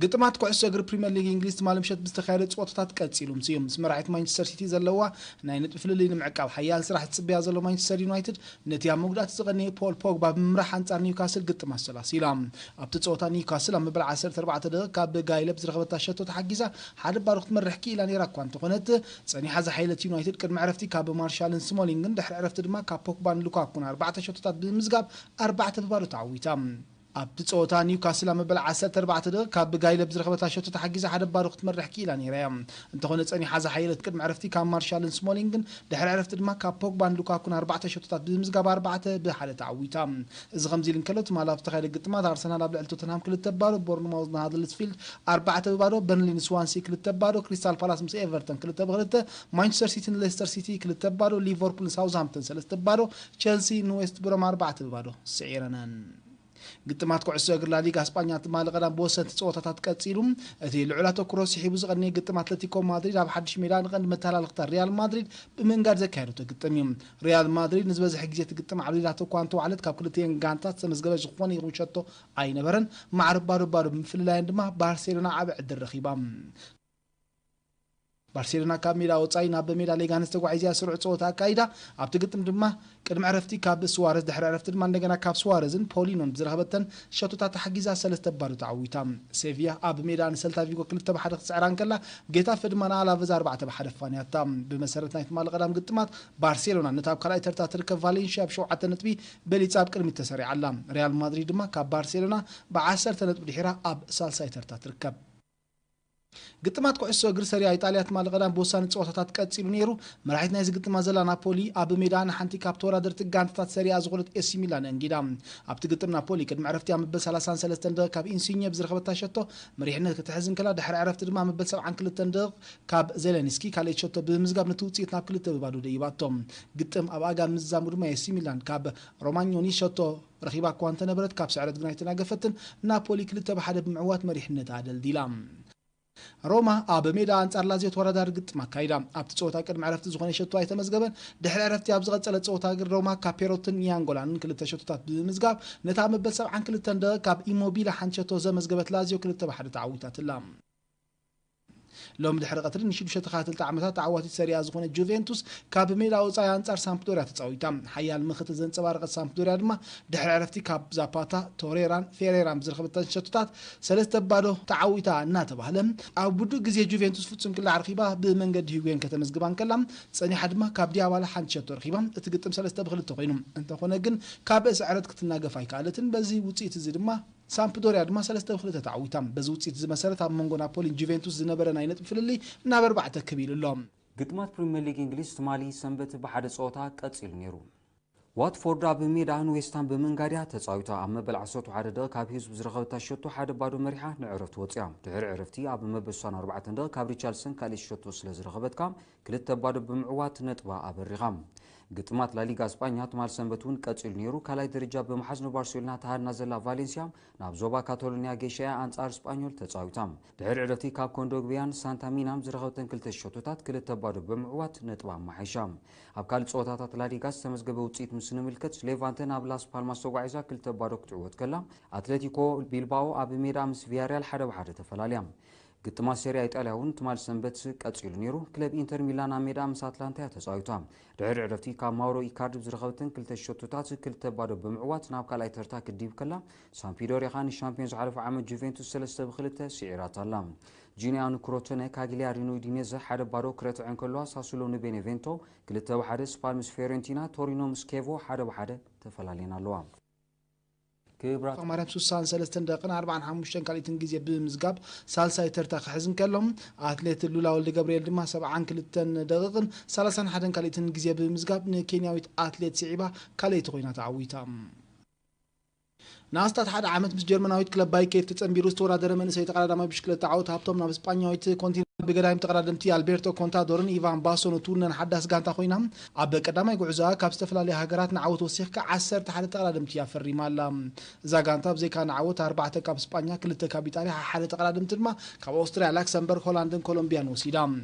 ግጥማት ኩዕሶ እግሪ ፕሪምየር ሊግ እንግሊዝ ትማሊ ምሸት ብዝተኻየደ ፀወታታት ቀፂሉ ምስዩ። ምስ መራሒት ማንቸስተር ሲቲ ዘለዋ ናይ ነጥቢ ፍልልይ ንምዕቃብ ሓያል ስራሕ ዝፅበያ ዘሎ ማንቸስተር ዩናይትድ፣ ነቲ ኣብ መጉዳእቲ ዝቐነየ ፖል ፖግባ ብምምራሕ ኣንጻር ኒውካስል ግጥም ኣሰላሲላ። ኣብቲ ጸወታ ኒውካስል ኣብ መበል ዓሰርተ ኣርባዕተ ደቂቕ ካብ ጋይለብ ዝረኸበታ ሸቶ ተሓጊዛ ሓደ ባዶ ክትመርሕ ክኢላ ነይራ እኳ እንተኾነት፣ ጸኒሓ ዝሓየለት ዩናይትድ ቅድሚ ዕረፍቲ ካብ ማርሻልን ስሞሊንግን ድሕሪ ዕረፍቲ ድማ ካብ ፖግባን ሉካኩን ኣርባዕተ ሸቶታት ብምምዝጋብ ኣርባዕተ ብባዶ ተዓዊታ። ኣብቲ ጸወታ ኒውካስል ኣብ መበል ዓሰርተ ኣርባዕተ ደቂቕ ካብ ጋይለብ ዝረኸበታ ሸቶ ተሓጊዛ ሓደ ባዶ ክትመርሕ ክኢላ ነይራ እያ። እንተኾነ ጸኒሓ ዝሓየለት ቅድሚ ዕረፍቲ ካብ ማርሻልን ስሞሊንግን ድሕሪ ዕረፍቲ ድማ ካብ ፖግባን ሉካኩን ኣርባዕተ ሸቶታት ብምምዝጋብ ኣርባዕተ ብሓደ ተዓዊታ። እዚ ከምዚ ኢሉ እንከሎ፣ ትማሊ ኣብ ዝተኻየደ ግጥማት ኣርሰናል ኣብ ልዕሊ ቶተንሃም ክልተ ባዶ፣ ቦርንማውዝ ንሃደርስፊልድ ኣርባዕተ ብባዶ፣ በርንሊ ንስዋንሲ ክልተ ባዶ፣ ክሪስታል ፓላስ ምስ ኤቨርተን ክልተ ብክልተ፣ ማንቸስተር ሲቲ ንሌስተር ሲቲ ክልተ ባዶ፣ ሊቨርፑል ንሳውዝሃምፕተን ሰለስተ ባዶ፣ ቸልሲ ንዌስት ብሮም ኣርባዕተ ብባዶ ስዒረነን። ግጥማት ኩዕሶ እግሪ ላሊጋ ስጳኛ ትማሊ ቀዳም ብወሰንቲ ጸወታታት ቀጺሉ። እቲ ልዑል ኣተኩሮ ስሒቡ ዝቐነየ ግጥም ኣትለቲኮ ማድሪድ ኣብ ሓድሽ ሜዳ ንቐንዲ መተላለኽታ ሪያል ማድሪድ ብምንጋድ ዘካየደቶ ግጥም እዩ። ሪያል ማድሪድ ንዝበዝሐ ግዜ እቲ ግጥም ዓብሊላቶ እኳ እንተዋዕለት፣ ካብ ክልቲኤን ጋንታት ዝተመዝገበ ዝኾነ ይኹን ሸቶ ኣይነበረን። ማዕረ ባዶ ባዶ ብምፍልላየን ድማ ባርሴሎና ዓቢ ዕድል ረኺባ። ባርሴሎና ካብ ሜዳ ወጻኢ ናብ ሜዳ ሌጋነስ ተጓዒዛ ስሩዕ ጸወታ ኣካይዳ። ኣብቲ ግጥም ድማ ቅድሚ ዕረፍቲ ካብ ስዋረዝ፣ ድሕሪ ዕረፍቲ ድማ እንደገና ካብ ስዋረዝን ፖሊኖን ብዝረኸበተን ሸቶታት ተሓጊዛ ሰለስተ ባዶ ተዓዊታ። ሴቪያ ኣብ ሜዳ ንሰልታ ቪጎ ክልተ ብሓደ ክትስዕራ እንከላ፣ ጌታፈ ድማ ንኣላቨዝ ኣርባዕተ ብሓደ ፋንያታ። ብመሰረት ናይ ትማሊ ቀዳም ግጥማት፣ ባርሴሎና ነታ ኣብ ካልኣይ ተርታ ትርከብ ቫሌንሽያ ብሸውዓተ ነጥቢ በሊጻ ኣብ ቅድሚት ተሰሪዓ ኣላ። ሪያል ማድሪድ ድማ ካብ ባርሴሎና ብዓሰርተ ነጥቢ ድሒራ ኣብ ሳልሳይ ተርታ ትርከብ። ግጥማት ኩዕሶ እግሪ ሰሪያ ኢጣልያ ትማሊ ቀዳም ብወሳኒ ጸወታታት ቀጺሉ ነይሩ። መራሒት ናይዚ ግጥማ ዘላ ናፖሊ ኣብ ሜዳ ንሓንቲ ካብ ተወዳደርቲ ጋንታታት ሰሪያ ዝኾነት ኤሲ ሚላን ኣንጊዳ። ኣብቲ ግጥም ናፖሊ ቅድሚ ዕረፍቲ ኣብ መበል ሰላሳን ሰለስተን ደቂቕ ካብ ኢንሲኘ ብዝረኸበታ ሸቶ መሪሕነት ክትሕዝ እንከላ፣ ድሕሪ ዕረፍቲ ድማ ኣብ መበል ሰብዓን ክልተን ደቂቕ ካብ ዜሌንስኪ ካልኣይቲ ሸቶ ብምምዝጋብ ነቲ ውጽኢት ናብ ክልተ ብባዶ ደይባቶ። ግጥም ኣብ ኣጋ ምዝዛሙ ድማ ኤሲ ሚላን ካብ ሮማኞኒ ሸቶ ረኺባ እኳ እንተነበረት፣ ካብ ስዕረት ግን ኣይተናገፈትን። ናፖሊ ክልተ ብሓደ ብምዕዋት መሪሕነታ ኣደልዲላ። ሮማ ኣብ ሜዳ ኣንጻር ላዚዮ ተወዳዳሪ ግጥም ኣካይዳ። ኣብቲ ጸወታ ቅድሚ ዕረፍቲ ዝኾነ ሸቶ ኣይተመዝገበን። ድሕሪ ዕረፍቲ ኣብ ዝቐጸለ ጸወታ ግን ሮማ ካብ ፔሮትን ኒያንጎላንን ክልተ ሸቶታት ብምምዝጋብ፣ ነታ መበል ሰብዓን ክልተን ደቂቕ ካብ ኢሞቢለ ሓንቲ ሸቶ ዘመዝገበት ላዚዮ ክልተ ብሓደ ተዓዊታትላ። ሎሚ ድሕሪ ቀትሪ ንሽዱሽተ ተኸታተልቲ ዓመታት ተዓዋቲት ሰሪያ ዝኾነት ጁቬንቱስ ካብ ሜዳ ወጻኢ ኣንጻር ሳምፕዶርያ ተጻዊታ። ሓያል ምኽቲ ዘንጸባረቐት ሳምፕዶርያ ድማ ድሕሪ ዕረፍቲ ካብ ዛፓታ፣ ቶሬራን ፌሬራን ብዝረኸበተን ሸቶታት ሰለስተ ባዶ ተዓዊታ እናተባህለ፣ ኣብ ውዱእ ግዜ ጁቬንቱስ ፍጹም ክላ ኣርኺባ ብመንገዲ ሂጉዌን ከተመዝግባ እንከላ፣ ጸኒሓ ድማ ካብ ዲያባላ ሓንቲ ሸቶ ረኺባ። እቲ ግጥም ሰለስተ ብክልተ ኮይኑ። እንተኾነ ግን ካብ ስዕረት ክትናገፍ ኣይከኣለትን። በዚ ውጽኢት እዚ ድማ ሳምፕዶርያ ድማ ሰለስተ ብክልተ ተዓዊታ። በዚ ውጽኢት እዚ መሰረት ኣብ መንጎ ናፖሊን ጁቬንቱስ ዝነበረ ናይ ነጥቢ ፍልልይ ናብ ኣርባዕተ ክብ ኢሉ ኣሎ። ግጥማት ፕሪምየር ሊግ እንግሊዝ ትማሊ ሰንበት ብሓደ ጸወታ ቀጺሉ ነይሩ። ዋትፎርድ ኣብ ሜዳ ንዌስትሃም ብምንጋድያ ተጻዊታ። ኣብ መበል ዓሰርተ ሓደ ደቂቕ ካብ ሂውዝ ብዝረኸበታ ሸቶ ሓደ ባዶ መሪሓ ንዕረፍቲ ወጽያ። ድሕሪ ዕረፍቲ ኣብ መበል ስሳን ኣርባዕተን ደቂቕ ካብ ሪቻርድሰን ካልኣይቲ ሸቶ ስለ ዝረኸበትካ ክልተ ባዶ ብምዕዋት ነጥባ ኣበሪኻ። ግጥማት ላሊጋ ስጳኛ ትማል ሰንበት እውን ቀጺሉ ነይሩ። ካልኣይ ደረጃ ብምሓዝ ንባርሴሎና ተሃድና ዘላ ቫሌንሲያ ናብ ዞባ ካታሎኒያ ገይሻ እያ ኣንጻር ስጳኞል ተጻዊታ። ድሕሪ ዕረፍቲ ካብ ኮንዶግቢያን ሳንታ ሚናም ዝረኸበተን ክልተ ሸቶታት ክልተ ባዶ ብምዕዋት ነጥባ ኣመሓይሻ። ኣብ ካልእ ጸወታታት ላሊጋ ዝተመዝገበ ውጽኢት ምስ ንምልከት፣ ሌቫንተ ናብ ላስ ፓልማስ ተጓዒዛ ክልተ ባዶ ክትዕወት ከላ፣ ኣትሌቲኮ ቢልባኦ ኣብ ሜዳ ምስ ቪያሪያል ሓደ ብሓደ ተፈላልያ። ግጥማት ሴሪያ ኢጣልያ እውን ትማል ሰንበት ቀጺሉ ነይሩ። ክለብ ኢንተር ሚላን ኣብ ሜዳ ምስ ኣትላንታ እያ ተጻዊታ። ድሕሪ ዕረፍቲ ካብ ማውሮ ኢካርዲ ብዝረኸበተን ክልተ ሸቶታት ክልተ ባዶ ብምዕዋት ናብ ካልኣይ ተርታ ክድይብ ከላ፣ ሳምፒዶሪያ ኸኣ ንሻምፒዮን ዝሓለፈ ዓመት ጁቬንቱስ ሰለስተ ብክልተ ስዒራታ ኣላ። ጂኒያ ንክሮቶነ ካግሊያሪ ንኡዲኔዘ ሓደ ባዶ ክረትዐ እንከለዋ፣ ሳሱሎ ንቤኔቬንቶ ክልተ ብሓደ፣ ስፓል ምስ ፊዮሬንቲና፣ ቶሪኖ ምስ ኬቮ ሓደ ብሓደ ተፈላልየን ኣለዋ። ክብራት ማርያም ስሳን ሰለስተን ደቂቕን ኣርባዓን ሓሙሽተን ካልኢትን ግዜ ብምምዝጋብ ሳልሳይ ተርታ ክሕዝ እንከሎ፣ ኣትሌት ሉላ ወልደ ገብርኤል ድማ ሰብዓን ክልተን ደቂቕን ሰላሳን ሓደን ካልኢትን ግዜ ብምምዝጋብ ንኬንያዊት ኣትሌት ስዒባ ካልኣይቲ ኮይና ተዓዊታ። ንኣስታት ሓደ ዓመት ምስ ጀርመናዊት ክለብ ባይኬድ ተጸንቢሩ ዝተወዳደረ መንእሰይ ተቐዳዳማይ ብሽክለታ ዓወት ሃብቶም ናብ ስጳኛዊት ኮንቲነ ብገዳይም ተቐዳደምቲ ኣልቤርቶ ኮንታዶርን ኢቫን ባሶ ንቱነን ሓዳስ ጋንታ ኮይና፣ ኣብ ቀዳማይ ጉዕዞኣ ካብ ዝተፈላለያ ሃገራት ንዓወት ወሲኽካ ዓሰርተ ሓደ ተቐዳደምቲ ኣፈሪማ ኣላ። እዛ ጋንታ ብዘይካ ንዓወት ኣርባዕተ ካብ ስጳኛ፣ ክልተ ካብ ኢጣልያ፣ ሓደ ተቐዳደምቲ ድማ ካብ ኣውስትርያ፣ ላክሰምበርግ፣ ሆላንድን ኮሎምቢያን ወሲዳ።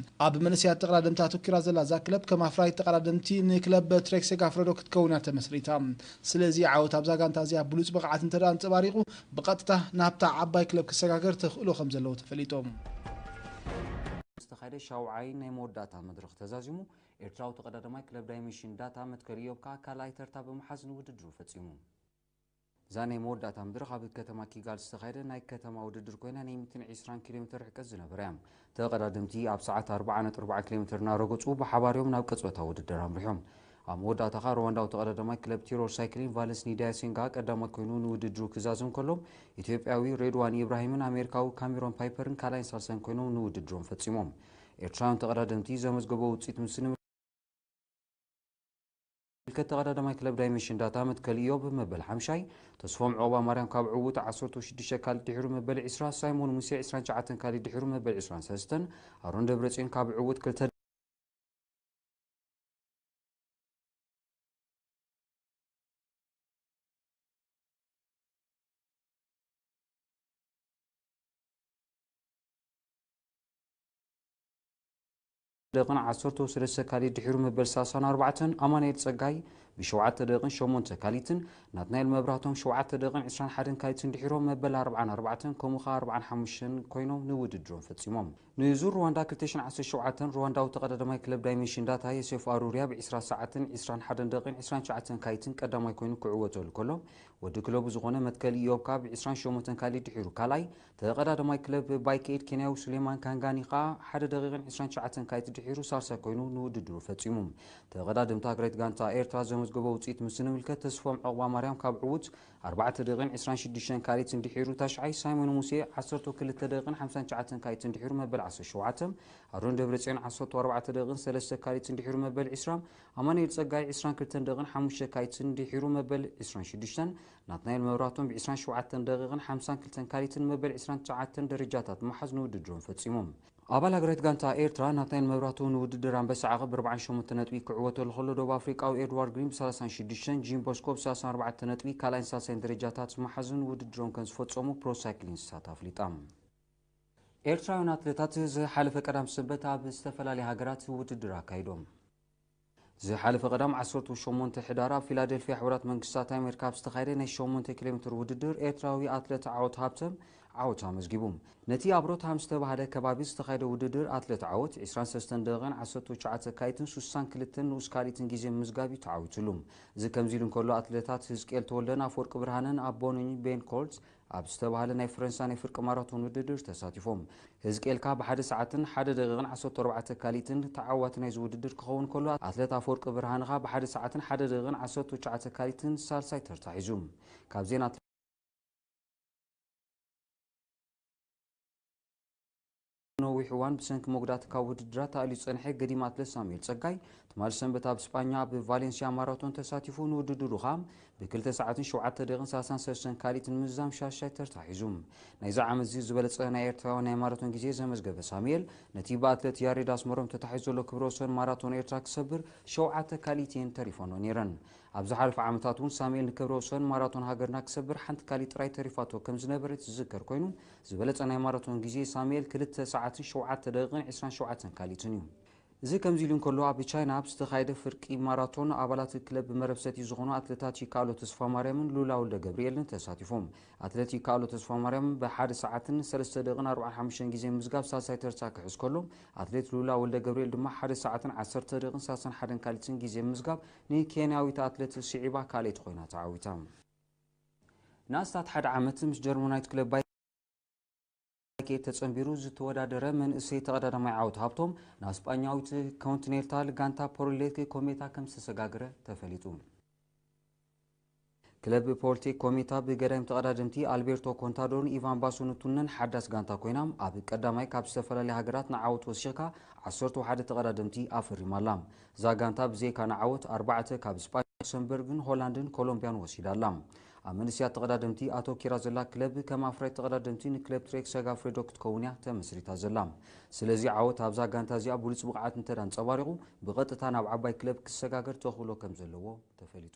ኣብ መንእሰያት ተቐዳደምቲ ኣተኲራ ዘላ እዛ ክለብ ከም ኣፍራይት ተቐዳደምቲ ንክለብ ትሬክ ሴጋፍረዶ ክትከውን እያ ተመስሪታ። ስለዚ ዓወት ኣብዛ ጋንታ እዚኣ ብሉጽ ብቕዓት እንተ ደኣ ኣንጸባሪቑ፣ ብቐጥታ ናብታ ዓባይ ክለብ ክሰጋገር ተኽእሎ ከም ዘለዎ ተፈሊጡ። ዝተኻየደ ሻውዓይ ናይ መወዳእታ መድረኽ ተዛዚሙ፣ ኤርትራዊ ተቐዳዳማይ ክለብ ዳይሜንሽን ዳታ መትከል ኢዮብ ከኣ ካልኣይ ተርታ ብምሓዝ ንውድድሩ ፈጺሙ። እዛ ናይ መወዳእታ መድረኽ ኣብ ከተማ ኪጋል ዝተኻየደ ናይ ከተማ ውድድር ኮይና፣ ናይ ሚእትን ዕስራን ኪሎ ሜትር ርሕቀት ዝነበረ እያ። ተቐዳደምቲ ኣብ ሰዓት ኣርብዓ ነጥቢ ኣርባዓ ኪሎ ሜትር እናረገጹ ብሓባር እዮም ናብ ቅጽበታዊ ውድድር ኣምሪሖም። ኣብ መወዳእታ ከኣ ሩዋንዳዊ ተቐዳዳማይ ክለብ ቲሮር ሳይክሊን ቫለንስ ኒዳያ ሴንጋ ቀዳማይ ኮይኑ ንውድድሩ ክዛዘም ከሎ፣ ኢትዮጵያዊ ሬድዋን ኢብራሂምን ኣሜሪካዊ ካሜሮን ፓይፐርን ካልኣይን ሳልሳይን ኮይኖም ንውድድሮም ፈጺሞም። ኤርትራውያን ተቐዳደምቲ ዘመዝገቦ ውጽኢት ምስ ንምልከት፣ ተቐዳዳማይ ክለብ ዳይሜንሽን ዳታ መትከል ኢዮብ መበል ሓምሻይ፣ ተስፎም ዑቕባ ማርያም ካብ ዕዉት ዓሰርተ ሽዱሽተ ካሊድ ድሒሩ መበል ዕስራ፣ ሳይሞን ሙሴ ዕስራን ትሽዓተን ካሊድ ድሒሩ መበል ዕስራን ሰለስተን፣ ኣሮን ደብረጽዮን ካብ ዕዉት ክልተ ደቂቕን ዓሰርተ ሰለስተ ካሊድ ድሒሩ መበል ሰላሳን ኣርባዕተን፣ ኣማኑኤል ጸጋይ ብሸውዓተ ደቂቕን ሸሞንተ ካሊትን፣ ናትናኤል መብራህቶም ሸውዓተ ደቂቕን ዕስራን ሓደን ካሊትን ድሒሮም መበል ኣርብዓን ኣርባዕተን፣ ከምኡ ኸኣ ኣርብዓን ሓሙሽተን ኮይኖም ንውድድሮም ፈጺሞም። ንዙር ሩዋንዳ ክልተ ሽሕን ዓሰርተ ሸውዓተን፣ ሩዋንዳዊ ተቐዳዳማይ ክለብ ዳይሜንሽን ዳታ ዮሴፍ ኣሩርያ ብዕስራ ሰዓትን ዕስራን ሓደን ደቂቕን ዕስራን ትሽዓተን ካሊትን ቀዳማይ ኮይኑ ክዕወተሉ ከሎ፣ ወዲ ክለቡ ዝኾነ መትከል ኢዮብ ከኣ ብዕስራን ሸሞንተን ካሊድ ድሒሩ ካልኣይ፣ ተቐዳዳማይ ክለብ ባይክ ኤይድ ኬንያዊ ሱሌማን ካንጋኒ ከኣ ሓደ ደቂቕን ዕስራን ትሽዓተን ካሊት ድሒሩ ሳልሳይ ኮይኑ ንውድድሩ ፈጺሙ። ተቐዳደምቲ ሃገራዊት ጋንታ ኤርትራ ዘመዝገቦ ውጽኢት ምስ ንምልከት፣ ተስፎም ዑቕባ ማርያም ካብ ዕዉት ኣርባዕተ ደቂቕን ዕስራን ሽዱሽተን ካሊትን ድሒሩ ታሽዓይ፣ ሳይሞን ሙሴ ዓሰርተ ክልተ ደቂቕን ሓምሳን ትሽዓተን ካሊትን ድሒሩ መበል ዓሰርተ ሸውዓተ፣ ኣሮን ደብረጽዮን ዓሰርተ ኣርባዕተ ደቂቕን ሰለስተ ካሊትን ድሒሩ መበል ዕስራ፣ ኣማኑኤል ጸጋይ ዕስራን ክልተን ደቂቕን ሓሙሽተ ካሊትን ድሒሩ መበል ዕስራን ሽዱሽተን፣ ናትናኤል መብራህቶም ብዕስራን ሸውዓተን ደቂቕን ሓምሳን ክልተን ካሊትን መበል ዕስራን ትሽዓተን ደረጃታት ምሓዝ ንውድድሮም ፈጺሞም። ኣባል ሃገራዊት ጋንታ ኤርትራ ናትናኤል መብራህቱ ንውድድር ኣንበሳ ዓቐብ ብኣርብዓን ሸሞንተ ነጥቢ ክዕወተሉ ከሎ፣ ደቡብ ኣፍሪቃዊ ኤድዋርድ ግሪን ብሰላሳን ሽዱሽተን፣ ጂም ቦስኮ ብሰላሳን ኣርባዕተን ነጥቢ ካልኣይን ሳልሳይን ደረጃታት ምሓዝን ውድድሮም ከም ዝፈጸሙ ፕሮ ሳይክሊን ስታት ኣፍሊጣ። ኤርትራውያን ኣትሌታት ዝሓለፈ ቀዳም ሰንበት ኣብ ዝተፈላለያ ሃገራት ውድድር ኣካይዶም። ዝሓለፈ ቀዳም ዓሰርተ ሸሞንተ ሕዳር ኣብ ፊላደልፊያ ሕቡራት መንግስታት ኣሜሪካ ኣብ ዝተኻየደ ናይ ሸሞንተ ኪሎ ሜትር ውድድር ኤርትራዊ ኣትሌት ዓወት ሃብተ ዓወት ኣመዝጊቡ። ነቲ ኣብ ሮትሃም ዝተባህለ ከባቢ ዝተኻየደ ውድድር ኣትሌት ዓወት ዕስራን ሰለስተን ደቂቕን ዓሰርተ ትሽዓተ ካሊትን ሱሳን ክልተን ንኡስ ካሊትን ግዜ ምምዝጋብ እዩ ተዓዊትሉ። እዚ ከምዚ ኢሉ እንከሎ ኣትሌታት ህዝቅኤል ተወልደን ኣፈወርቂ ብርሃነን ኣብ ቦኒ ቤን ኮርት ኣብ ዝተባህለ ናይ ፈረንሳ ናይ ፍርቂ ማራቶን ውድድር ተሳቲፎም። ህዝቅኤልካ ብሓደ ሰዓትን ሓደ ደቂቕን ዓሰርተ ኣርባዕተ ካሊትን ተዓዋቲ ናይዚ ውድድር ክኸውን ከሎ፣ ኣትሌት ኣፈወርቂ ብርሃንኻ ብሓደ ሰዓትን ሓደ ደቂቕን ዓሰርተ ትሽዓተ ካሊትን ሳልሳይ ተርታ ሒዙ። ካብ ዜና ነዊሕ እዋን ብሰንኪ መጉዳእቲ ካብ ውድድራት ተኣልዩ ዝጸንሐ ገዲም ኣትሌት ሳሙኤል ጸጋይ፣ ትማሊ ሰንበት ኣብ ስጳኛ ኣብ ቫሌንሲያ ማራቶን ተሳቲፉ፣ ንውድድሩ ኸኣ ብክልተ ሰዓትን ሸውዓተ ደቂቕን ሰላሳን ሰለስተን ካሊትን ምዝዛም ሻሻይ ተርታ ሒዙ። ናይዚ ዓመት እዚ ዝበለጸ ናይ ኤርትራውያን ናይ ማራቶን ግዜ ዘመዝገበ ሳሙኤል፣ ነቲ ብኣትሌት ያሬድ ኣስመሮም ተታሒዙ ዘሎ ክብረ ወሰን ማራቶን ኤርትራ ክሰብር ሸውዓተ ካሊት እየን ተሪፈኖ ነይረን። ኣብ ዝሓለፈ ዓመታት እውን ሳሙኤል ንክብረ ወሰን ማራቶን ሃገርና ክሰብር ሓንቲ ካሊት ጥራይ ተሪፋቶ ከም ዝነበረት ዝዝከር ኮይኑ፣ ዝበለጸ ናይ ማራቶን ግዜ ሳሙኤል ክልተ ሰዓትን ሸውዓተ ደቂቕን ዕስራን ሸውዓተን ካሊትን እዩ። እዚ ከምዚ ኢሉ እንከሎ፣ ኣብ ቻይና ኣብ ዝተኻየደ ፍርቂ ማራቶን ኣባላት ክለብ መረብ ሰቲ ዝኾኑ ኣትሌታት ይከኣሎ ተስፋማርያምን ሉላ ወልደ ገብርኤልን ተሳቲፎም። ኣትሌት ይከኣሎ ተስፋማርያም ብሓደ ሰዓትን ሰለስተ ደቂቕን ኣርባዓን ሓሙሽተን ግዜ ምዝጋብ ሳልሳይ ተርታ ክሕዝ ከሎ፣ ኣትሌት ሉላ ወልደ ገብርኤል ድማ ሓደ ሰዓትን ዓሰርተ ደቂቕን ሰላሳን ሓደን ካሊትን ግዜ ምዝጋብ ንኬንያዊት ኣትሌት ስዒባ ካልኣይቲ ኮይና ተዓዊታ። ንኣስታት ሓደ ዓመት ምስ ጀርመናዊት ክለብ ባየር ሚዩኒክ ተጸንቢሩ ዝተወዳደረ መንእሰይ ተቐዳዳማይ ዓወት ሃብቶም ናብ ስጳኛዊት ኮንቲኔንታል ጋንታ ፖርቴክ ኮሜታ ከም ዝተሰጋገረ ተፈሊጡ። ክለብ ፖርቴክ ኮሜታ ብገዳይም ተቐዳደምቲ ኣልቤርቶ ኮንታዶርን ኢቫን ባሶ ንቱነን ሓዳስ ጋንታ ኮይና፣ ኣብ ቀዳማይ ካብ ዝተፈላለያ ሃገራት ንዓወት ወሲኽካ ዓሰርተ ሓደ ተቐዳደምቲ ኣፈሪማ ኣላ። እዛ ጋንታ ብዘይካ ንዓወት ኣርባዕተ ካብ ስጳኛ፣ ሉክሰምበርግን ሆላንድን ኮሎምቢያን ወሲዳ ኣላ። ኣብ መንእስያት ተቐዳደምቲ ኣተኪራ ዘላ ክለብ ከም ኣፍራይት ተቐዳደምቲ ንክለብ ትሬክ ሰጋፍሬዶ ክትከውን እያ ተመስሪታ ዘላ። ስለዚ ዓወት ኣብዛ ጋንታ እዚኣ ብሉጽ ብቕዓት እንተ ኣንጸባሪቑ ብቐጥታ ናብ ዓባይ ክለብ ክሰጋገር ተኽእሎ ከም ዘለዎ ተፈሊጡ።